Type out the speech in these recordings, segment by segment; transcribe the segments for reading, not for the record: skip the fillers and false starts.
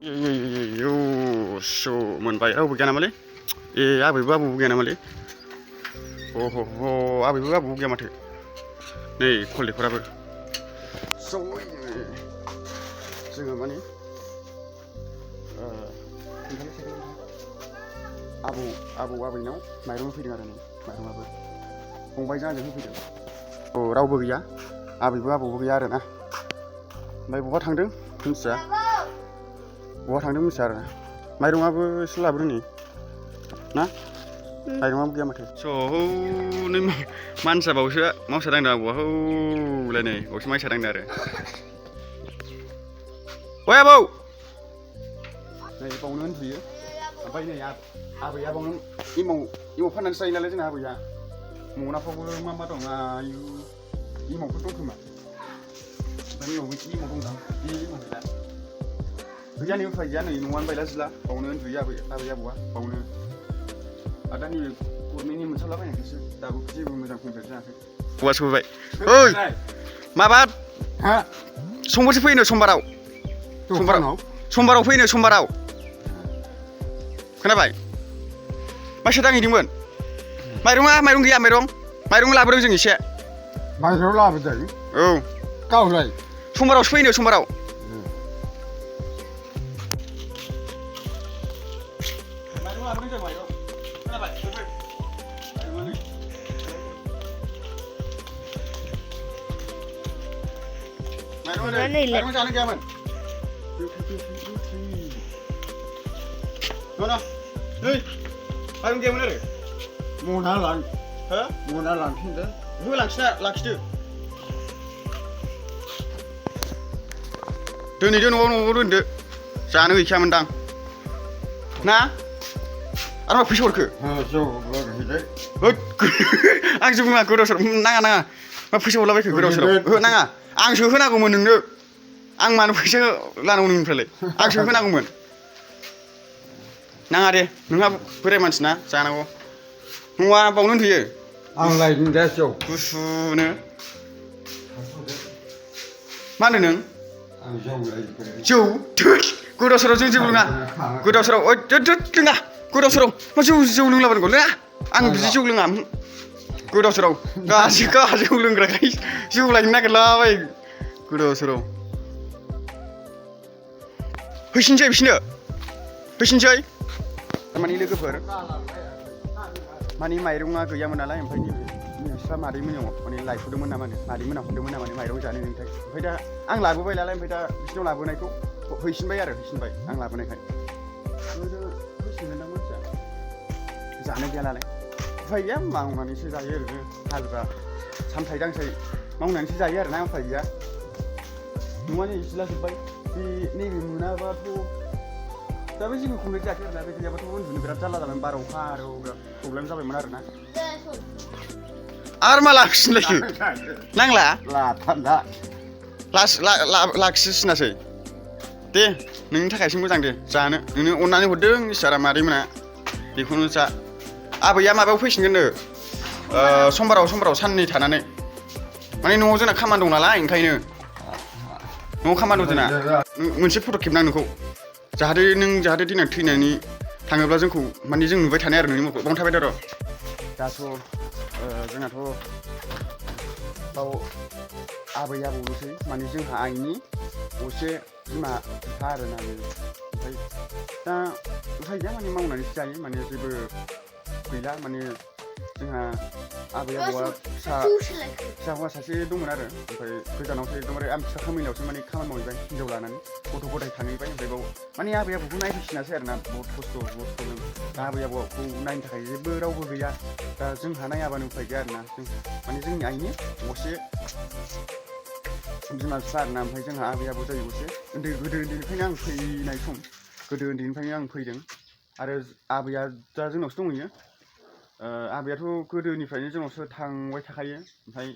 Yo, so मोनबाय रावबो गैया नामालै आबैबो आबौबो गैया नामालै आबैबो आबौबो गैया माथो नै कल दैखराबो स' जोङो माने आबौ आबैनाव माइरं होफैदों आरो नै माइरंआबो फंबायजों आंजों होफैदों रावबो गैया आबैबो आबौबो गैया आरो ना ओमफ्राय बहा थांदों मिथिया बहा थांदों मिथिया आरो माइरंआबो एसे लाबोदों नै ना माइरंआबो गैया माथो स' नै मानसिया बावसो मावसा दांदों आबौआ हौलाय नै बावसो माइसा दांदों आरो ओइ आबौ नै बावनो उन्दुयो ओमफ्राय नै आबैया बावनो एमाव फाननानै जायो नालाय जोंना आबैया मनाफ्रावबो मा दं आयु एमावफोर दं खोमा ओमफ्राय एमाव दंदां बे एमाव गैला गैयानो उफाय गैया नै न'आनो बायला जिला बावनो उन्दुयो आबै आबौआ बावनो आरो दा नैबे गभर्नमेन्टनि मोनसावलाबायनायखायसो दाबो जेबो मोजां कमप्लिट जायाखै औवा सफैबाय ओइ माबा समफोरसो फैनो समबाराव फैनो समबाराव खोनाबाय माइसा दांहैदोंमोन माइरं गैया माइरं लाबोदों जों एसे माइरं लाबोदों औ गावलाय समबारावसो फैनो समबाराव माइरं लाबोदों जों माइरं खोनाबाय माइरं जानो गैयामोन नै माइरं गैयामोन आरो मना लांफिनदो लाखिदो दोनैदो न'आव दोनदो जानो गैखायामोनदां ना आरो मा फैसा हरखो आं जौ बुङा गोदाव सोराव नाङा मा फैसा हरलाबायखो गोदाव सोराव नाङा आंसो होनांगौमोन नोंनो आं मानो फैसा लानांगौ नोंनिफ्रायलाय आंसो होनांगौमोन नाङा दे नोंहा बोराय मानसि ना जानांगौ नङा बावनो उन्दुयो आं लायदों दा जौ गुसुनो मा होनो नों जौ गोदाव सोराव जों जौ लोङा गोदाव सोराव लोङा गोदाव सोराव मा जौ लोंलाबायनांगौ लोङा आं बिदि जौ लोङा गोदाव सोराव गासै जौ लोंग्राखाय जौ लायनो नागिरलाबाय गोदाव सोराव फैफिनसै थारमाने लोगोफोर माने माइरङा गैयामोन नालाय ओमफ्राय बिस्रा मादै मोनाव माने लायथ'दोंमोन नामानो मादै मोना हरदोंमोन नामानो माइरं जानो नोंथाय ओमफ्राय दा आं लाबोबाय नालाय ओमफ्राय दा बिसिनाव लाबोनायखौ हैफिनबाय आं लाबोनायखाय फैफिनगोनदां मानसिया जानो गैया नालाय उफाय गैया मावनानैसो जायो ओरैनो हाजिरा सामथाय दांसाय मावनानैसो जायो आरोना उफाय गैया न'आनो जिला जोब्बाय बे नैबे मोनाबाथ' दाबो जेबो कमप्लिट जायाखै आरोना बे गैयाबाथ' उन्दुनो बिराद जारला जाबाय बार अखा आरो बिराद प्रब्लेम जाबायमोन आरोना आरो मा लाखिनलायखो नांला लाखिसिनासै दे नोंनि थाखायसो मोजां दे जानो नोंनो अननानै हरदों इसोरा मादै मोना बेखौनो जा आबैया माबायाव फैफिनगोननो समबाराव साननै थानानै माने न'आव जोंना खामानि दं नालाय ओंखायनो न'आव खामानि दं जोंना मोनसे फट' खेबनां नोंखौ जाहाथे देनां थैनानै थाङोब्ला जोंखौ माने जों नुबाय थानाय आरो नोंनि महरखौ बावनो थाबाय र' दाथ' जोंनाथ' बाव आबै आबौल'सै माने जोंहा आइनि असे बिमा बिफा आरोना ओमफ्राय दा उफाय गैया माने मावनानैसो जायो माने जेबो गैला माने जोंहा आबै आबौआ फिसा हौवा सासे दंमोन आरो ओमफ्राय गोजानावसो एकदमबारे आमथिखा खामानियावसो माने खामानि मावहैबाय हिनजाव लानानै गथ' गथाय थांहैबाय ओमफ्राय बाव माने आबै आबौखौ नायफैफिनासै आरोना बहुत खस्थ' दा आबै आबौखौ नायनो थाखाय जेबो रावबो गैया दा जोंहा नायाबानो उफाय गैया आरोना माने जोंनि आइनि असे बिमा बिफा आरोना ओमफ्राय जोंहा आबै आबौ जायो असे गोदो उन्दैनिफ्रायनो आं फैनाय सम गोदो उन्दैनिफ्रायनो आं फैदों आरो आबैया दा जोंनावसो दंहैयो आबैयाथ' गोदोनिफ्रायनो जोंनावसो थांबाय थाखायो ओमफ्राय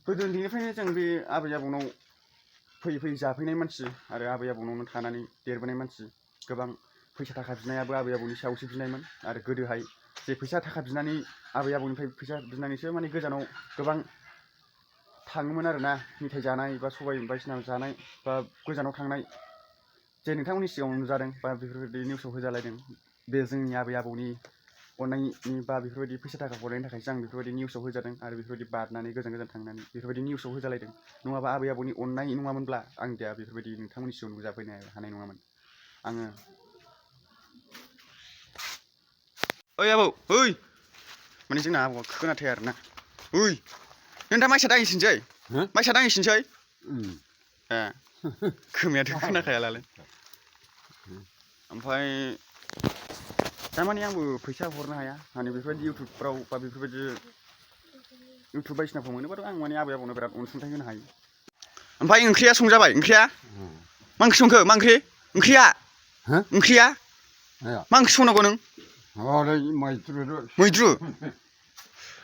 गोदो उन्दैनिफ्रायनो जों बे आबै आबौनाव फैयै जाफैनाय मानसि आरो आबै आबौनावनो थानानै देरबोनाय मानसि गोबां फैसा थाखा बिनायाबो आबै आबौनि सायावसो बिनायमोन आरो गोदोहाय जे फैसा थाखा बिनानै आबै आबौनिफ्राय फैसा बिनानैसो माने गोजानाव गोबां थाङोमोन आरोना मेथाइ जानाय बा सबाय बायदिसिना जानाय बा गोजानाव थांनाय जे नोंथांमोननि सिगाङाव नुजादों बा बेफोरबायदि निउसाव होजालायदों बे जोंनि आबै आबौनि अननायनि बा बेफोरबायदि फैसा थाखा हरनायनि थाखायसो आं बेफोरबायदि निउसाव होजादों आरो बेफोरबायदि बारनानै गोजान गोजान थांनानै बेफोरबायदि निउसाव होजालायदों नङाबा आबै आबौनि अननाय नङामोनब्ला आं दा बेफोरबायदि नोंथांमोननि सिगाङाव नुजाफैनो हानाय नङामोन आङो ओइ आबौ ओइ माने जोंना आबौआ खोनाथाया आरोना ओइ नों दा माइसा दांहैफिनसै माइसा दांहैफिनसै ए खोमायाथ' खोनाखायालाय ओमफ्राय थारमाने आंबो फैसा हरनो हाया माने बेफोरबायदि इउटुबफ्राव बा बेफोरबायदि इउटुब बायदिसिनाफ्राव मोनोबाथ' आं माने आबै आबौनो बिराद अनसुंथाइ होनो हायो ओमफ्राय ओंख्रिया संजाबाय ओंख्रिया मा ओंख्रि संखो मा ओंख्रि ओंख्रिया मा ओंख्रि संनांगौ नों मैद्रु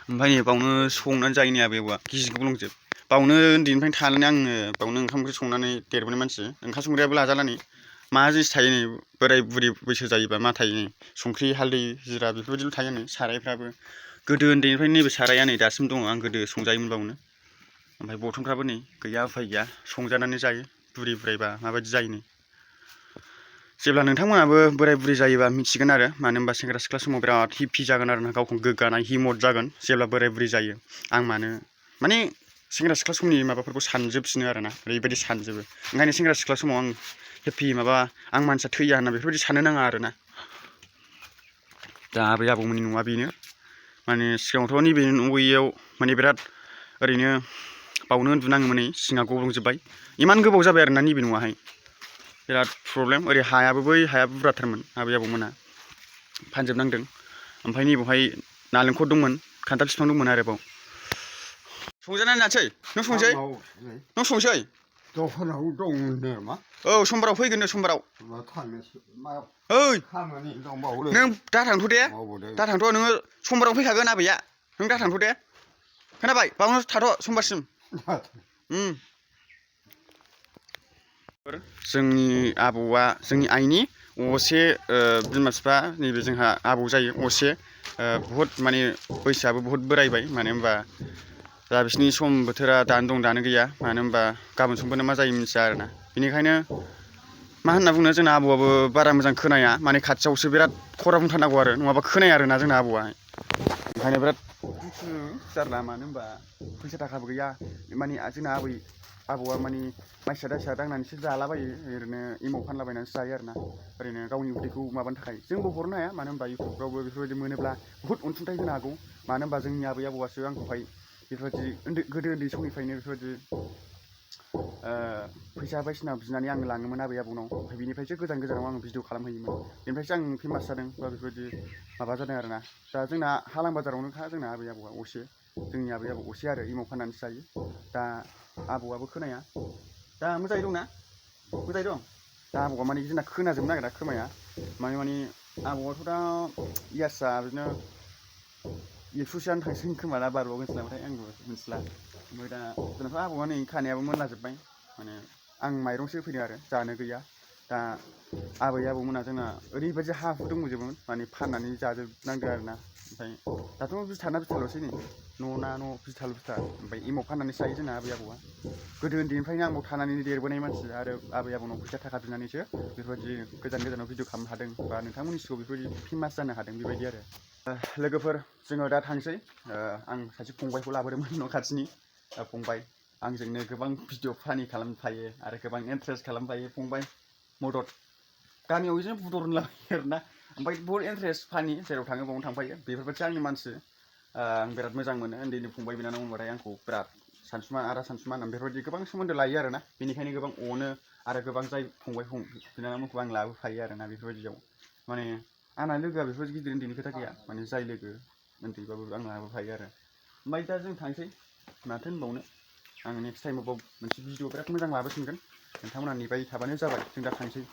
ओमफ्राय नै बावनो संनानै जायो नै आबै आबौआ गिजि गब्लंजोब बावनो उन्दैनिफ्रायनो थानानै आङो बावनो ओंखाम ओंख्रि संनानै देरबोनाय मानसि ओंखाम संग्रायाबो लाजाला नै मा जिनिस थायो नै बोराय बुरि बैसो जायोबा मा थायो नै संख्रि हालदै जिरा बेफोरबायदिल' थायो नै सारायफ्राबो गोदो उन्दैनिफ्रायनो नैबे साराया नै दासिम दङ आं गोदो संजायोमोन बावनो ओमफ्राय बर्थनफ्राबो नै गैया उफाय गैया संजानानै जायो बुरि बुरायबा माबायदि जायो नै जेब्ला नोंथांमोनाबो बोराय बुरि जायोबा मिथिगोन आरो मानो होनबा सेंग्रा सिख्ला समाव बिराद हिप्पि जागोन आरो ना गावखौ गोग्गानाय हिमत जागोन जेब्ला बोराय बुरि जायो आं माने सेंग्रा सिख्ला समनि माबाफोरखौ सानजोबफिनो आरोना ओरैबायदि सानजोबो ओंखायनो सेंग्रा सिख्ला समाव आं हेप्पि माबा आं मानसिया थैया होनना बेफोरबायदि साननो नाङा आरोना दा आबै आबौमोननि न'आ बेनो माने सिगाङावथ' नैबे न' गैयियाव माने बिराद ओरैनो बावनो उन्दुनाङोमोन नै सिङा गब्लंजोब्बाय इमान गोबाव जाबाय आरोना नैबे न'आहाय बिराद प्रब्लेम ओरै हायाबो बै हाया बुरजाथारमोन आबै आबौमोना फानजोबनांदों ओमफ्राय नैबावहाय नालेंखर दंमोन खान्थाल बिफां दंमोन आरोबाव संजानानै जानोसै नों संसै दखानाव दंनो मा औ समबाराव फैगोननो समबाराव ओइ नों दा थांथ' दे दा थांथ' नोङो समबाराव फैखागोन आबैया नों दा थांथ' दे खोनाबाय बावनो थाथ' समबारसिम जोंनि आबौआ जोंनि आइनि असे बिमा बिफा नैबे जोंहा आबौ जायो असे बुहुद माने बैसोआबो बुहुद बोरायबाय मानो होनबा दा बिसिनि सम बोथोरा दानो दं दानो गैया मानो होनबा गाबोन समफोरनो मा जायो मिथिया आरोना बेनिखायनो मा होनना बुंनो जोंना आबौआबो बारा मोजां खोनाया माने खाथियावसो बिराद खरा बुंथारनांगौ आरो नङाबा खोनाया आरोना जोंना आबौआ ओंखायनो बिराद दुखु जारला मानो होनबा फैसा थाखाबो गैया माने जोंना आबौआ माने माइसा दायसा दांनानैसो जालाबायो ओरैनो एमाव फानलाबायनानैसो जायो आरोना ओरैनो गावनि उदैखौ माबानो थाखाय जोंबो हरनो हाया मानो होनबा इउटुबफ्रावबो बेफोरबायदि मोनोब्ला बुहुद अनसुंथाइ होनो हागौ मानो होनबा जोंनि आबै आबौआसो आंखौहाय बेफोरबायदि गोदो उन्दै समनिफ्रायनो बेफोरबायदि फैसा बायदिसिना बिनानै आं लाङोमोन आबै आबौनाव ओमफ्राय बेनिफ्रायसो गोजान गोजानाव आं भिडिअ खालामहैयोमोन बेनिफ्रायसो आं फेमास जादों बा बेफोरबायदि माबा जादों आरोना दा जोंना हालां बाजारावनोखा जोंना आबै आबौआ असे जोंनि आबै आबौ असे आरो एमाव फाननानैसो जायो दा आबौआबो खोनाया दा मोजाङै दंना मोजाङै दं दा आबौआ माने जोंना खोनाजोबनो नागिरा खोमाया माने आबौआथ' दा इयार्सआ बिदिनो 100सोआनो थांसिगोन खोमा ना बारबावगोनसो नामाथाय आंबो मिथिला ओमफ्राय दा जोंनाथ' आबौआ नै खानायाबो मोनलाजोब्बाय माने आं माइरंसो होफैदों आरो जानो गैया दा आबै आबौमोना जोंना ओरैबायदि हा हु दंजोबोमोन माने फाननानै जाजोबनांदों आरोना ओमफ्राय दाथ' बिथाना बिथाल'सै नै न'ना न' बिथाल बिथा ओमफ्राय एमाव फाननानै जायो जोंना आबै आबौआ गोदो उन्दैनिफ्रायनो आंबो थानानै देरबोनाय मानसि आरो आबै आबौनाव फैसा थाखा बिनानैसो बेफोरबायदि गोजान गोजानाव भिडिअ खालामनो हादों बा नोंथांमोननि सिगाङाव बेफोरबायदि फेमास जानो हादों बेबायदि आरो लोगोफोर जोङो दा थांसै आं सासे फंबायखौ लाबोदोंमोन न' खाथिनि फंबाय आंजोंनो गोबां भिडिअ फानि खालामफायो आरो गोबां इन्टारेस्ट खालामफायो फंबाय मदद गामियाव बिदिनो बुदर होनलाबायो आरोना ओमफ्राय बहुत इन्टारेस्ट फानि जेराव थाङो बावनो थांफायो बेफोरबायदि आंनि मानसि आं बिराद मोजां मोनो उन्दैनि फंबाय बिनानाव होनबाथाय आंखौ बिराद सानसुमा होननानै बेफोरबायदि गोबां सोमोन्दो लायो आरोना बेनिखायनो गोबां अनो आरो गोबां जाय फंबाय बिनानावमोनखौ आं लाबोफायो आरोना बेफोरबायदियाव माने आंना लोगोआ बेफोरबायदि गिदिर उन्दैनि खोथा गैया माने जाय लोगो उन्दैबाबो आं लाबोफायो आरो ओमफ्राय दा जों थांसै माथो होनबावनो आं नेक्स्ट टाइमाव मोनसे भिडिअ बिराद मोजां लाबोफिनगोन नोंथांमोना नेबाय थाबानो जाबाय जों दा थांसै